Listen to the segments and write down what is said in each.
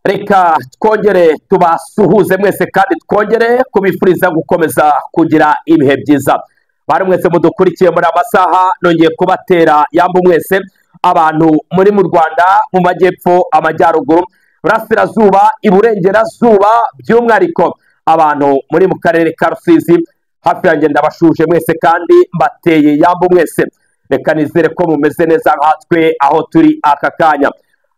Reka twongere tubasuhuze mwese kandi twongere kubifuriza gukomeza kugira ibihe byiza. Bari mwese mudukurikiye muri amasaha, nongeye kubatera yambu mwese abantu muri mu Rwanda, mu majyepfo, amajyaruguru, burasirazuba, iburengerazuba, by'umwihariko abantu muri mu karere ka Rusizi hafi yanjye, ndabashuje mwese kandi mbateye yambu mwese. Reka nizere ko mumeze neza nkatwe aho turi aka kanya.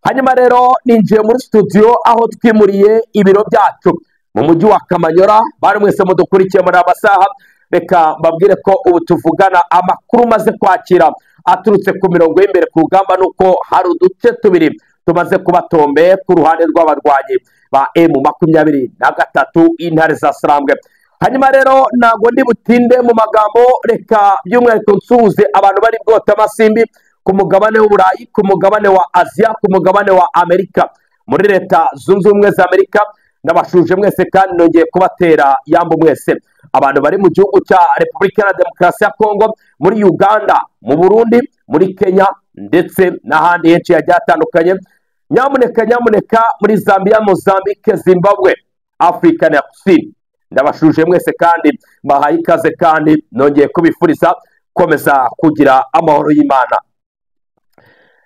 Hanyuma rero ninjiye muri studio aho twimuriye ibiro byacu mu mujyi wa Kamanyora. Bari mwese mudukurikiye muri amasaha, reka mbabwire ko ubu tuvugana amakuru maze kwakira aturutse ku mirongo y'imbere ku rugamba nuko hari uduce tubiri tumaze kubatombe ku ruhande rw'abarwanyi ba M23 intare za Sarambwe. Hanyuma rero ntago ndi butinde mu magambo, reka by'umwihariko nsuhuze abantu bari bwota amasimbi ku mugabane w'Uburayi, ku mugabane wa Aziya, ku mugabane wa Amerika, muri Leta Zunze Ubumwe za Amerika. Ndabashuje mwese kandi nongeye kubatera yambu mwese abantu bari mu gihugu cya Repubulika ya Demokarasi ya Kongo, muri Uganda, mu Burundi, muri Kenya ndetse n'ahandi henshi hagiye hatandukanye. Nyamuneka nyamuneka muri Zambia, Mozambique, Zimbabwe, Afrika ya Kusini, ndabashuje mwese kandi mbahaye ikaze kandi nongeye kubifuriza komeza kugira amahoro y'Imana.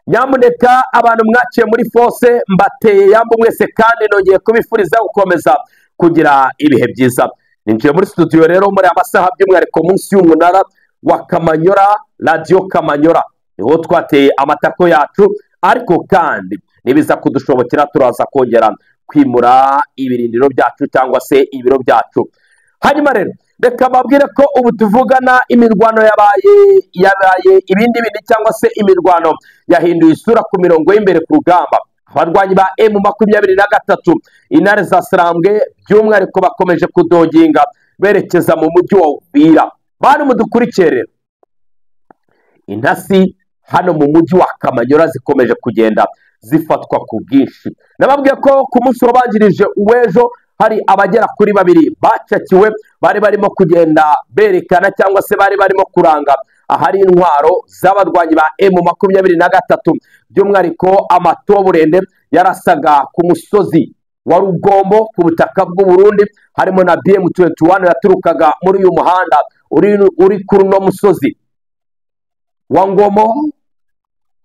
Nyamuneka abantu mwaciye muri force, mbateye yambu mwese kandi nongeye kubifuriza gukomeza kugira ibihe byiza. Ninjiye muri studio rero muri amasaha by'umwihariko munsi y'umunara wa Kamanyora, Radio Kamanyora niho twateye amatako yacu, ariko kandi nibiza kudushobokera turaza kongera kwimura ibirindiro byacu cyangwa se ibiro byacu. Hanyuma rero reka mbabwire ko ubu tuvugana imirwano yabaye ibindi bindi cyangwa se imirwano yahinduye isura ku mirongo y'imbere ku rugamba. Abarwanyi ba M23 intare za Sarambwe by'umwihariko bakomeje kudoginga berekeza mu mujyi wa Uvira. Bari mudukurikiye rero, intasi hano mu mujyi wa Kamanyora zikomeje kugenda zifatwa ku bwinshi. Nababwiye ko ku munsi wabanjirije uw'ejo hari abagera kuri babiri bacakiwe, bari barimo kugenda berekana cyangwa se bari barimo kuranga ahari intwaro z'abarwanyi ba M23, by'umwihariko amatoburende yarasaga ku musozi wa Rugombo ku butaka bw'u Burundi, harimo na BM21 yaturukaga muri uyu muhanda uri kuri no musozi wa Ngomo,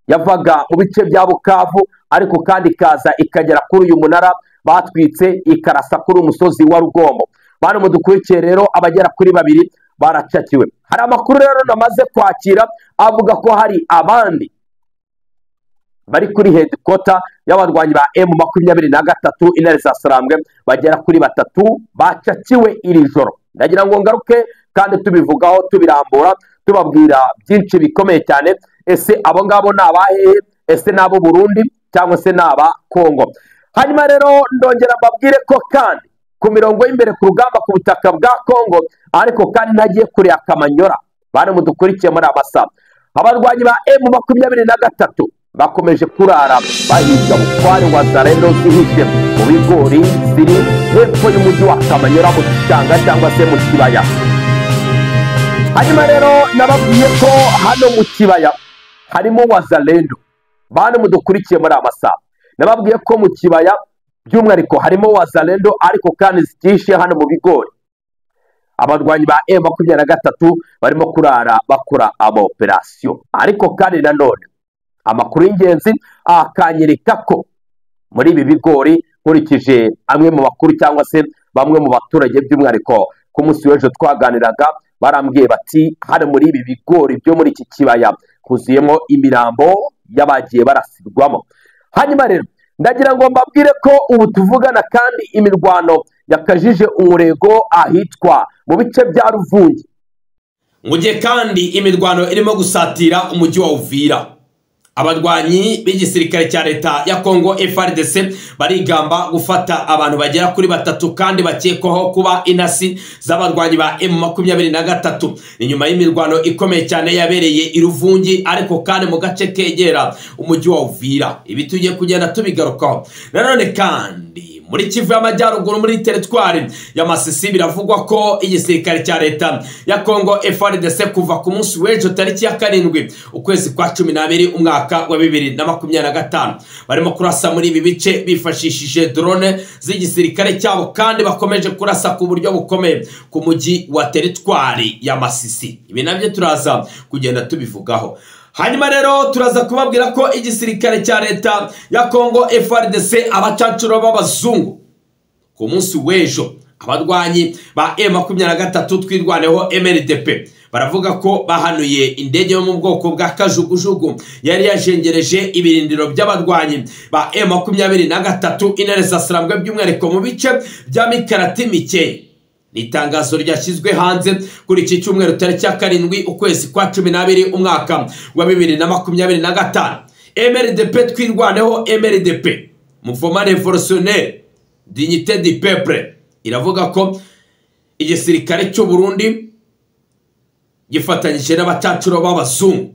yavaga mu bice bya Bukavu, ariko kandi ikaza ikagera kuri uyu munara batwitse ikarasa kuri umusozi wa Rugombo. Bano mudukurikiye rero abagera kuri babiri baracakiwe. Hari amakuru rero namaze kwakira avuga ko hari abandi bari kuri headquarter y'abarwanyi ba M23 intare za Sarambwe bagera kuri batatu bacakiwe iri joro. Ndagira ngo ngaruke kandi tubivugaho tubirambura tubabwira byinshi bikomeye cyane. Ese abo ngabo ni abahehe? Ese nabo Burundi cyangwa se naba Kongo? Hanyuma rero ndongera mbabwire ko kandi ku mirongo y'imbere ku rugamba ku butaka bwa Kongo, ariko kandi ntagiye kure ya Kamanyora, bari mudukurikiye muri amasa, abarwanyi ba M23 bakomeje kurara bahiga bukware wa Zarendo zihishe mu bigori ziri hepfo y'umujyi wa Kamanyora mu gishanga cyangwa se mu kibaya. Hanyuma rero nababwiye ko hano mu kibaya harimo Wazalendo. Bari mudukurikiye muri amasa, nababwiye ko mu kibaya by'umwihariko harimo Wazalendo, ariko kandi zitishe hano mu bigori. Abarwanyi ba M23 barimo kurara bakora ama operation, ariko kandi nanone amakuru y'ingenzi akanyereka ko muri ibi bigori, nkurikije amwe mu makuru cyangwa se bamwe mu baturage by'umwihariko ku munsi w'ejo twaganiraga, barambwiye bati hano muri ibi bigori byo muri iki kibaya huzuyemo imirambo y'abagiye barasirwamo. Hanyuma rero ndagira ngo mbabwire ko ubu tuvugana kandi imirwano yakajije umurego ahitwa mu bice bya Ruvungi, mu gihe kandi imirwano irimo gusatira umujyi wa Uvira. Abarwanyi b'igisirikare cya leta ya Kongo FARDC barigamba gufata abantu bagera kuri batatu kandi bakekwaho kuba inasi z'abarwanyi ba M23. Ni nyuma y'imirwano ikomeye cyane yabereye i Ruvungi, ariko kandi mu gace kegera umujyi wa Uvira. Ibi tugiye kugenda tubigarukaho. Nanone kandi Muri Kivu y'Amajyaruguru muri teritwari ya Masisi biravugwa ko igisirikare cya leta ya Kongo FARDC kuva ku munsi w'ejo tariki ya 7 ukwezi kwa 12 umwaka wa 2025 barimo kurasa muri ibi bice bifashishije drone z'igisirikare cyabo, kandi bakomeje kurasa ku buryo bukomeye ku mujyi wa teritwari ya Masisi. Ibi nabyo turaza kugenda tubivugaho. Hanyuma rero turaza kubabwira ko igisirikare cya leta ya Kongo FARDC abacancuro b'abazungu ku munsi w'ejo abarwanyi ba M23 twirwaneho MRDP baravuga ko bahanuye indege yo mu bwoko bwa kajugujugu yari yajengereje ibirindiro by'abarwanyi ba M23 intare za Sarambwe by'umwihariko mu bice bya Mikarati Mike. Itangazo ryashyizwe hanze kuri iki cyumweru tariki ya 7 ukwezi kwa 12 umwaka wa 2025. MRDP twirwaneho MRDP, Mouvement Révolutionnaire Dignité du Peuple, iravuga ko igisirikare cy'u Burundi gifatanyije n'abacancuro b'abazungu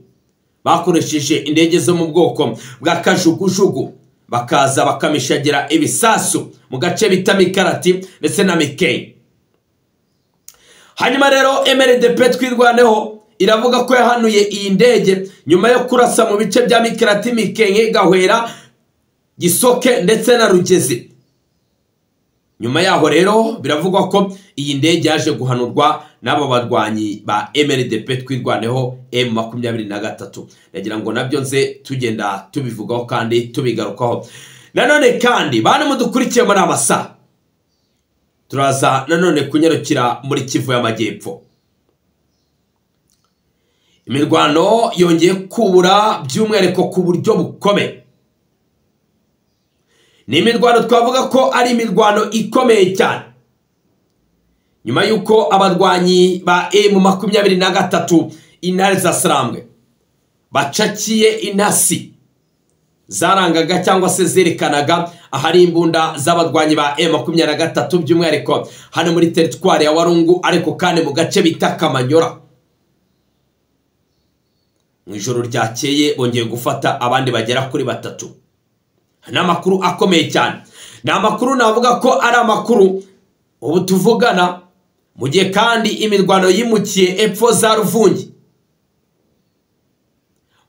bakoresheje indege zo mu bwoko bwa kajugujugu bakaza bakamishagira ibisasu mu gace bita Mikarati ndetse na Mikei. Hanyuma rero MRDP twirwaneho iravuga ko yahanuye iyi ndege nyuma yo kurasa mu bice bya Mikarati, Mikenke, Gahwera, Gisoke ndetse na Rugezi. Nyuma yaho rero biravugwa ko iyi ndege yaje guhanurwa n'aba barwanyi ba MRDP twirwaneho M23. Ndagira ngo nabyo nze tugenda tubivugaho kandi tubigarukaho. Nanone kandi bana mudukurikiye muri amasa, turaza nanone kunyarukira muri Kivu y'Amajyepfo. Imirwano yongeye kubura by'umwihariko ku buryo bukomeye. Ni imirwano twavuga ko ari imirwano ikomeye cyane nyuma y'uko abarwanyi ba M23 intare za Sarambwe bacakiye intasi zarangaga cyangwa se zerekanaga ahari imbunda z'abarwanyi ba M23 by'umwihariko hano muri teritwari ya Warungu, ariko kandi mu gace bita Kamanyora. Mu ijoro ryakeye bongeye gufata abandi bagera kuri 3. Ni amakuru akomeye cyane. Ni amakuru navuga ko ari amakuru ubu tuvugana, mu gihe kandi imirwano yimukiye epfo za Ruvungi,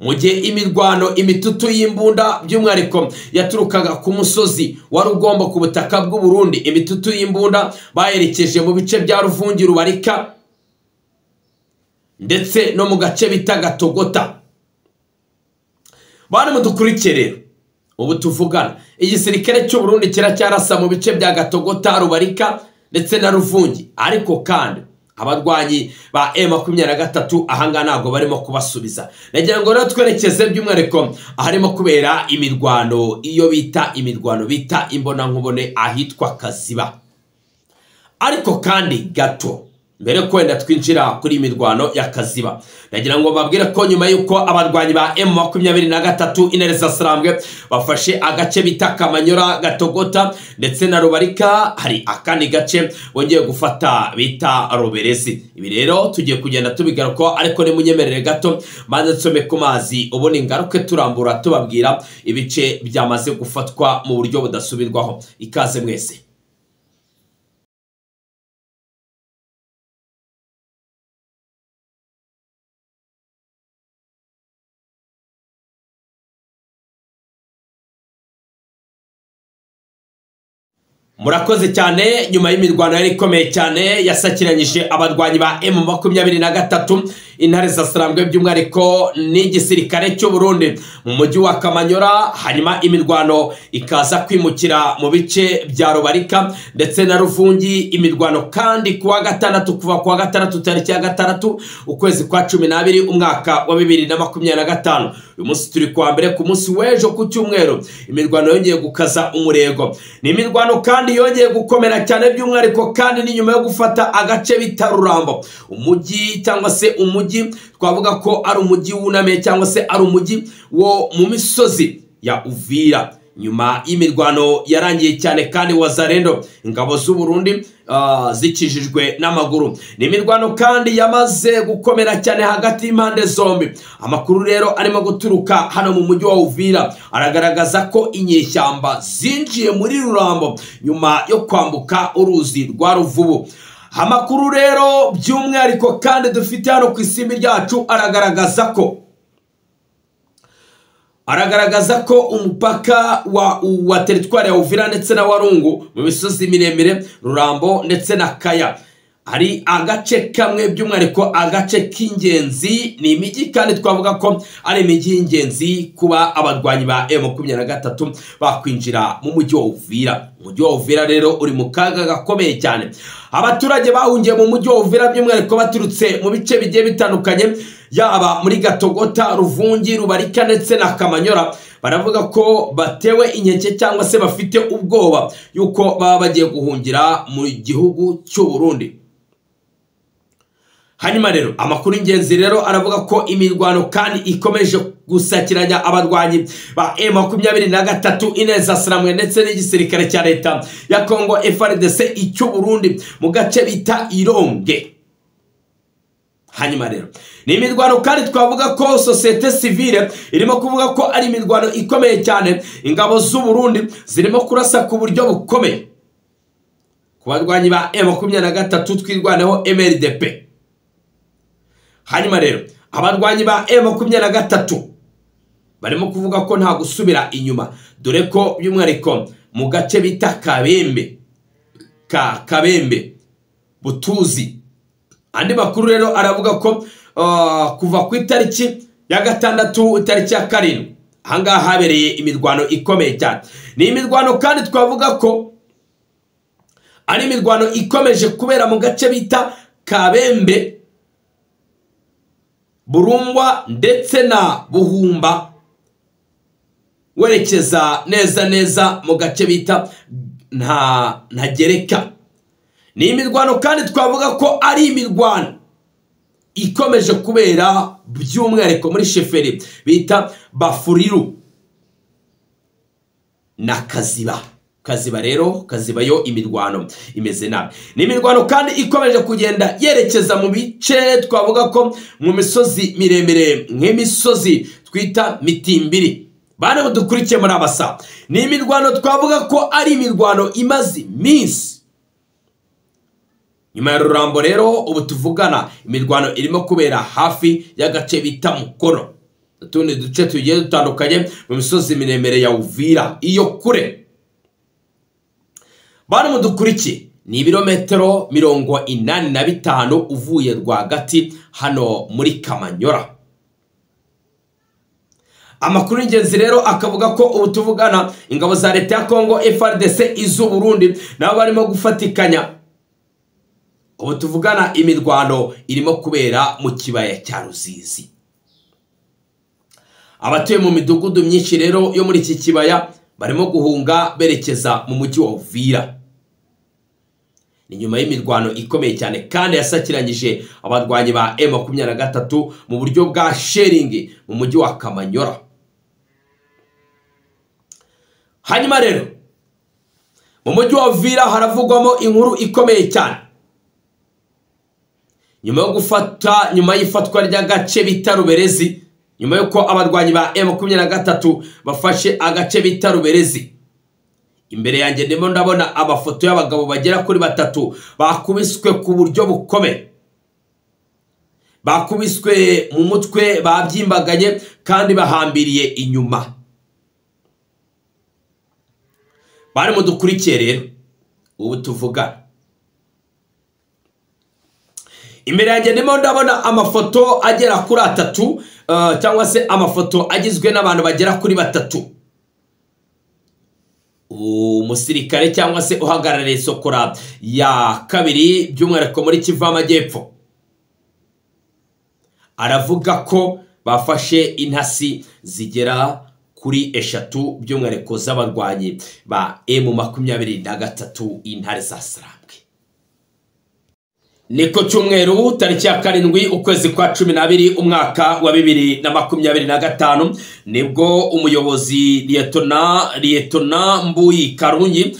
mu gihe imirwano imitutu y'imbunda by'umwihariko yaturukaga ku musozi wa Rugombo ku butaka bw'u Burundi, imitutu y'imbunda bayerekeje mu bice bya Ruvungi, Rubarika ndetse no mu gace bita Gatogota. Bana mudukurikiye rero ubu tuvugana, igisirikare cy'u Burundi kiracyarasa mu bice bya Gatogota, Rubarika ndetse na Ruvungi, ariko kandi abarwanyi ba M23 ahanga ntabwo barimo kubasubiza. Nagira ngo rero twerekeze by'umwihariko aharimo kubera imirwano, iyo bita imirwano bita imbona nkubone ahitwa Kaziba. Ariko kandi gato mbere ko wenda twinjira kuri imirwano ya Kaziba, nagira ngo babwire ko nyuma y'uko abarwanyi ba M23 intare za Sarambwe bafashe agace bita Kamanyora, Gatogota ndetse na Rubarika, hari akandi gace bongeye gufata bita Roberezi. Ibi rero tugiye kugenda tubigaruka, ariko nimunyemerere gato manze nsome ku mazi ubone ingaruke turambura tubabwira ibice byamaze gufatwa mu buryo budasubirwaho. Ikaze mwese. Murakoze cyane. Nyuma y'imirwano yari ikomeye cyane yasakiranyije abarwanyi ba M23 intare za Sarambwe by'umwihariko n'igisirikare cy'u Burundi mu mujyi wa Kamanyora, hanyuma imirwano ikaza kwimukira mu bice bya Rubarika ndetse na Ruvungi. Imirwano kandi kuwa gatandatu, kuva kuwa gatandatu tariki ya 6 ukwezi kwa 12 umwaka wa 2025, uyu munsi turi kuwa mbere, ku munsi w'ejo ku cyumweru, imirwano yongeye gukaza umurego. Ni imirwano kandi yongeye gukomera cyane by'umwihariko kandi ni nyuma yo gufata agace bita Rurambo, umujyi cyangwa se umujyi twavuga ko ari umujyi wunamiye cyangwa se ari umujyi wo mu misozi ya Uvira. nyuma y'imirwano yarangiye cyane kandi Wazalendo ingabo z'u Burundi zikijijwe n'amaguru. Ni imirwano kandi yamaze gukomera cyane hagati y'impande zombi. Amakuru rero arimo guturuka hano mu mujyi wa Uvira aragaragaza ko inyeshyamba zinjiye muri Rurambo nyuma yo kwambuka uruzi rwa Ruvubu. Amakuru rero by'umwihariko kandi dufite hano ku isimbi ryacu aragaragaza ko umupaka wa teritwari ya Uvira ndetse na Warungu mu misozi miremire Rurambo ndetse na Kaya ari agace kamwe, by'umwihariko agace k'ingenzi. Ni imijyi kandi twavuga ko ari imijyi y'ingenzi kuba abarwanyi ba M23 bakwinjira mu mujyi wa Uvira. Umujyi wa Uvira rero uri mu kaga gakomeye cyane. Abaturage bahungiye mu mujyi wa Uvira by'umwihariko baturutse mu bice bigiye bitandukanye, yaba muri Gatogota, Ruvungi, Rubarika ndetse na Kamanyora, baravuga ko batewe inkeke cyangwa se bafite ubwoba yuko baba bagiye guhungira mu gihugu cy'u Burundi. Hanyuma rero amakuru ingenzi rero aravuga ko imirwano kandi ikomeje gusakiranya abarwanyi ba M23 Ineza Saramwe ndetse n'igisirikare cya leta ya Congo FARDC icy'u Burundi mu gace bita Ironge. Hanyuma rero ni imirwano kandi twavuga ko societe civile irimo kuvuga ko ari imirwano ikomeye cyane. Ingabo z'u Burundi zirimo kurasa ku buryo bukomeye ku barwanyi ba M23 twirwaneho MRDP. Hanyuma rero abarwanyi ba M23 barimo kuvuga ko nta gusubira inyuma, dore ko by'umwihariko mu gace bita Kabembe Kabembe Butuzi. Andi makuru rero aravuga ko kuva ku itariki ya 6 itariki ya 7 ahangaha habereye imirwano ikomeye cyane. Ni imirwano kandi twavuga ko ari imirwano ikomeje kubera mu gace bita Kabembe, Burungwa ndetse na Buhumba, werekeza neza neza mu gace bita Ntagereka. Ni imirwano kandi twavuga ko ari imirwano ikomeje kubera by'umwihariko muri sheferi bita Bafuriru na Kaziba. Kaziba rero, Kaziba yo imirwano imeze nabi. Ni imirwano kandi ikomeje kugenda yerekeza mu bice twavuga ko mu misozi miremire nk'imisozi twita Mitimbiri. Bana dukurikiye muri abasa. Ni imirwano twavuga ko ari imirwano imaze iminsi. Nyuma ya Rurambo rero ubu tuvugana imirwano irimo kubera hafi y'agace bita Mukono, utundi duce tugiye dutandukanye mu misozi miremire ya Uvira iyo kure. Bana mudukurikiye ni ibirometero 85 uvuye rwagati hano muri Kamanyora. Amakuru y'ingenzi rero akavuga ko ubu tuvugana ingabo za leta ya Congo FARDC iz'u Burundi nabo barimo gufatikanya. Ubu tuvugana imirwano irimo kubera mu kibaya cya Ruzizi. Abatuye mu midugudu myinshi rero yo muri iki kibaya barimo guhunga berekeza mu mujyi wa Uvira. Ni nyuma y'imirwano ikomeye cyane kandi yasakiranyije abarwanyi ba M23 mu buryo bwa sharing mu mujyi wa Kamanyora. Hanyuma rero mu mujyi wa Uvira haravugwamo inkuru ikomeye cyane. Nyuma yo gufata, nyuma y'ifatwa ry'agace bita Ruberezi, nyuma yuko abarwanyi ba M23 bafashe agace bita Ruberezi, imbere yanjye ndimo ndabona amafoto y'abagabo bagera kuri 3 bakubiswe ku buryo bukomeye, bakubiswe mu mutwe, babyimbaganye kandi bahambiriye inyuma. Bari mudukurikiye rero ubu tuvugana. Imbere yanjye ndimo ndabona amafoto agera kuri 3 cyangwa se amafoto agizwe n'abantu bagera kuri 3. Umusirikare cyangwa se uhagarariye Sokora ya kabiri by'umwihariko muri Kivu y'Amajyepfo aravuga ko bafashe intasi zigera kuri 3 by'umwihariko z'abarwanyi ba M23 intare za Sarambwe. Niko cyumweru tariki ya 7 ukwezi kwa 12 umwaka wa 2025 nibwo umuyobozi Liyetona Mbuyi Karunyi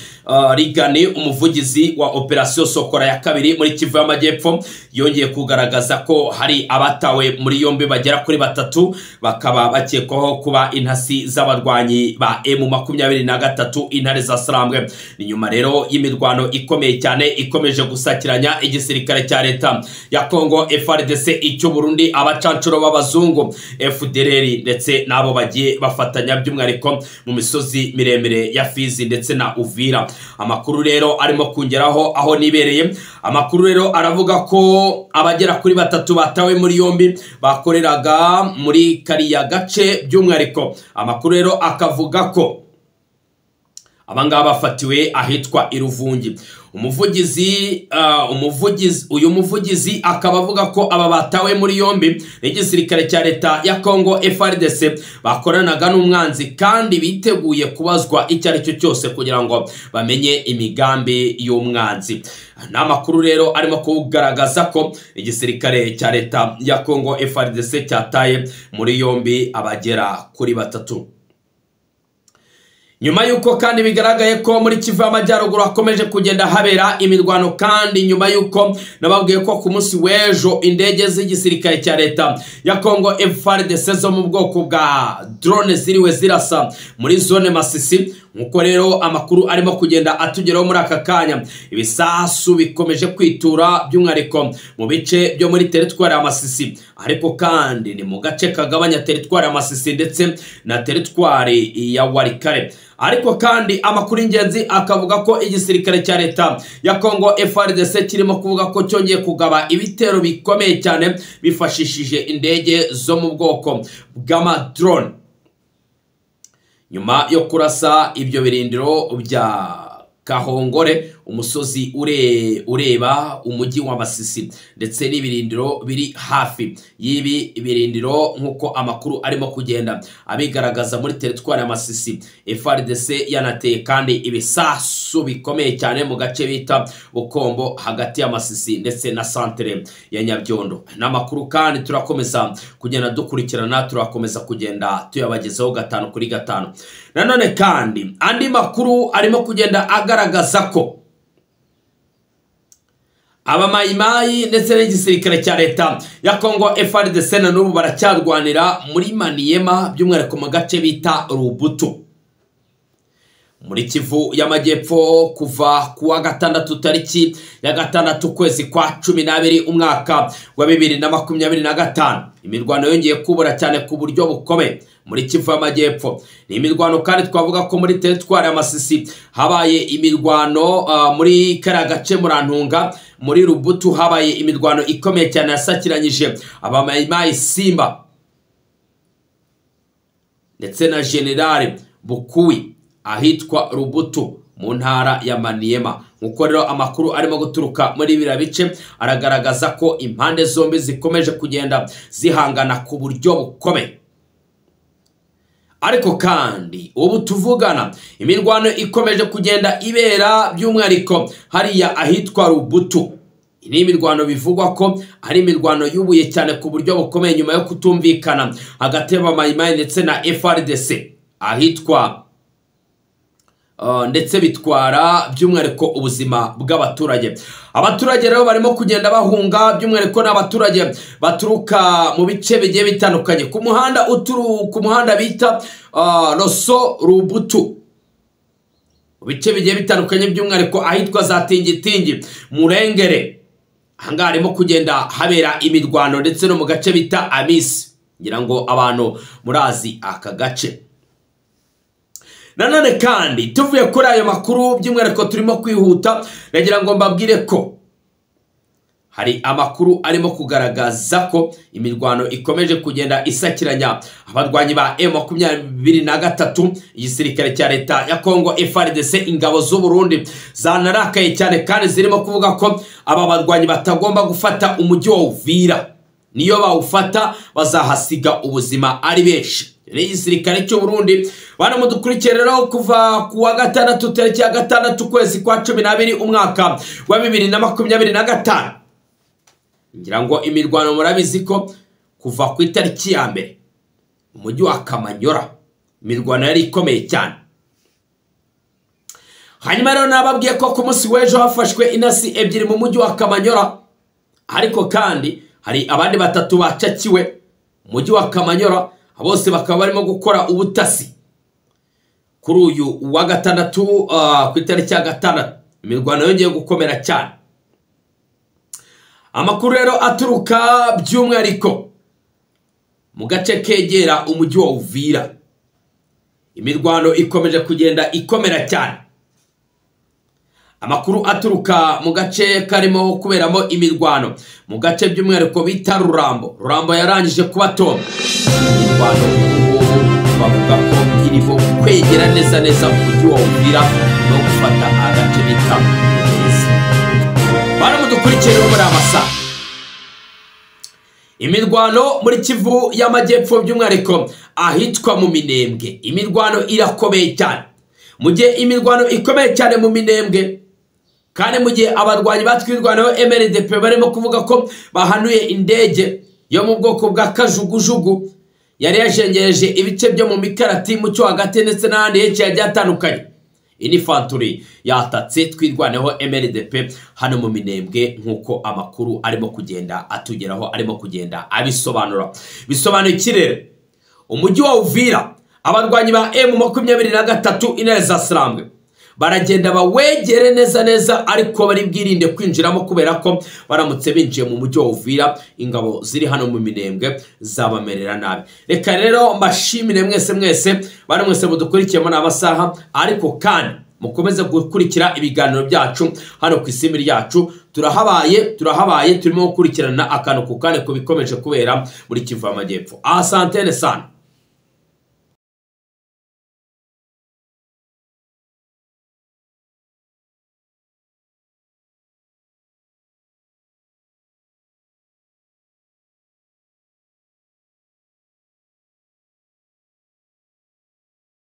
Rigane, umuvugizi wa Operation Sokora ya kabiri muri Kivu y'Amajyepfo, yongeye kugaragaza ko hari abatawe muri yombi bagera kuri 3 bakaba bakekwaho kuba intasi z'abarwanyi ba M23 intare za Sarambwe. Ni nyuma rero y'imirwano ikomeye cyane ikomeje gusakiranya igisirikare cya leta ya Kongo FARDC, icyo Burundi, abacancuro b'abazungu FDLR ndetse nabo bagiye bafatanya by'umwihariko mu misozi miremire ya Fizi ndetse na Uvira. Amakuru rero arimo kungeraho aho nibereye. Amakuru rero aravuga ko abagera kuri 3 batawe muri yombi bakoreraga muri kariya gace by'umwihariko. Amakuru rero akavuga ko abangaba bafatiwe ahitwa Iruvungi. Uyu muvugizi akaba avuga ko aba batawe muri yombi n'igisirikare cya leta ya Kongo FARDC bakoranaga n'umwanzi kandi biteguye kubazwa icyo ari cyo cyose kugira ngo bamenye imigambi y'umwanzi. N'amakuru rero arimo kugaragaza ko igisirikare cya leta ya Kongo FARDC cyataye muri yombi abagera kuri 3. Nyuma yuko kandi bigaragaye ko muri Kivu y'Amajyaruguru hakomeje kugenda habera imirwano, kandi nyuma yuko nababwiye ko ku munsi w'ejo indege z'igisirikare cya leta ya Kongo FARDC zo mu bwoko bwa drone ziriwe zirasa muri zone Masisi, nkuko rero amakuru arimo kugenda atugeraho muri aka kanya, ibisasu bikomeje kwitura by'umwihariko mu bice byo muri teritwari ya Masisi, ariko kandi ni mu gace kagabanya teritwari ya Masisi ndetse na teritwari ya Walikale. Ariko kandi amakuru ingenzi akavuga ko igisirikare cya leta ya Kongo FARDC kirimo kuvuga ko cyongeye kugaba ibitero bikomeye cyane bifashishije indege zo mu bwoko bw'amadrone nyuma yo kurasa ibyo birindiro bya Kahongore, umusozi ureba umujyi wa Masisi, ndetse n'ibirindiro biri hafi y'ibi birindiro nkuko amakuru arimo kugenda abigaragaza muri teritwari ya Masisi. FARDC yanateye kandi ibisasu bikomeye cyane mu gace bita Bukombo hagati ya Masisi ndetse na santere ya Nyabyondo. N'amakuru kandi turakomeza kugenda dukurikirana, turakomeza kugenda tuyabagezaho 5 kuri 5. Nanone kandi andi makuru arimo kugenda agaragaza ko abamayimayi ndetse n'igisirikare cya leta ya Kongo FARDC na n'ubu baracyarwanira muri Maniema by'umwihariko mu gace bita Rubutu muri Kivu y'Amajyepfo kuva kuwa gatandatu tariki ya 6 ukwezi kwa 12 umwaka wa 2025. Imirwano yongeye kubura cyane ku buryo bukomeye muri Kivu y'Amajyepfo. Ni imirwano kandi twavuga ko muri teritwari ya Masisi habaye imirwano, muri kariya gace Murantunga muri Rubutu habaye imirwano ikomeye cyane yasakiranyije abamayimayi Simba ndetse na General Bukuwi ahitwa Rubutu mu ntara ya Maniema. Nkuko rero amakuru arimo guturuka muri biriya bice aragaragaza ko impande zombi zikomeje kugenda zihangana ku buryo bukomeye. Ariko kandi ubu tuvugana imirwano ikomeje kugenda ibera by'umwihariko hariya ahitwa Rubutu. Ni imirwano bivugwa ko ari imirwano yubuye cyane ku buryo bukomeye nyuma yo kutumvikana hagati y'abamayimayi ndetse na FARDC ahitwa ndetse bitwara by'umwihariko ubuzima bw'abaturage. Abaturage rero barimo kugenda bahunga by'umwihariko n'abaturage baturuka mu bice bigiye bitandukanye ku muhanda ku muhanda bita Roso Rubutu, mu bice bigiye bitandukanye by'umwihariko ahitwa za Tingitingi Murengere. Ahangaha harimo kugenda habera imirwano ndetse no mu gace bita Amisi, ngira ngo abantu murazi aka gace. Nanone kandi tuvuye kuri ayo makuru by'umwihariko turimo kwihuta, nagira ngo mbabwire ko hari amakuru arimo kugaragaza ko imirwano ikomeje kugenda isakiranya abarwanyi ba M23, igisirikare cya leta ya Kongo FARDC, ingabo z'u Burundi zanarakaye cyane kandi zirimo kuvuga ko aba barwanyi batagomba gufata umujyi wa Uvira, niyo bawufata bazahasiga ubuzima ari benshi. Igisirikare cy'u Burundi bana mudukurikiye rero kuva kuwa gatandatu tariki ya 6 ukwezi kwa 12 umwaka wa 2025. Ngira ngo imirwano murabizi ko kuva ku itariki ya mbere umujyi wa Kamanyora imirwano yari ikomeye cyane. Hanyuma rero nababwiye ko ku munsi w'ejo hafashwe inasi ebyiri mu mujyi wa Kamanyora, ariko kandi hari abandi batatu bacakiwe mu mujyi wa Kamanyora, bose bakaba barimo gukora ubutasi. Kuri uyu wa gatandatu ku itariki ya gatandatu imirwano yongeye gukomera cyane. Amakuru rero aturuka by'umwihariko mu gace kegera umujyi wa Uvira, imirwano ikomeje kugenda ikomera cyane. Amakuru aturuka mu gace karimo kuberamo imirwano mu gace by'umwihariko bita Rurambo. Rurambo yarangije kubatomba. Imirwano bavuga ko irimo kwegera neza neza umujyi wa Uvira no gufata agace bita Mugezi. Baramudukurikiye muri amasaha. Imirwano muri Kivu y'Amajyepfo by'umwihariko ahitwa mu Minembwe, imirwano irakomeye cyane. Mu gihe imirwano ikomeye cyane mu Minembwe, kandi mu gihe abarwanyi batwirwanaho MRDP barimo kuvuga ko bahanuye indege yo mu bwoko bwa kajugujugu yari yashengereje ibice byo mu Mikarati, mu cyo hagati ndetse n'ahandi henshi hagiye hatandukanye. Infantry yatatse twirwaneho MRDP hano mu Minembwe, nk'uko amakuru arimo kugenda atugeraho arimo kugenda abisobanura. Bisobanuye ikirere umujyi wa Uvira abarwanyi ba M23 intare za Sarambwe baragenda bawegere neza neza, ariko bari bwirinde kwinjiramo kubera ko baramutse binjiye mu mujyi wa Uvira ingabo ziri hano mu Minembwe zabamerera nabi. Reka rero mbashimire mwese mwese bari mwese mudukurikiye muri amasaha, ariko kandi mukomeze gukurikira ibiganiro byacu hano ku isimbi ryacu. Turahabaye turimo gukurikirana akantu ku kandi ku bikomeje kubera muri Kivu y'Amajyepfo. Asantene sana.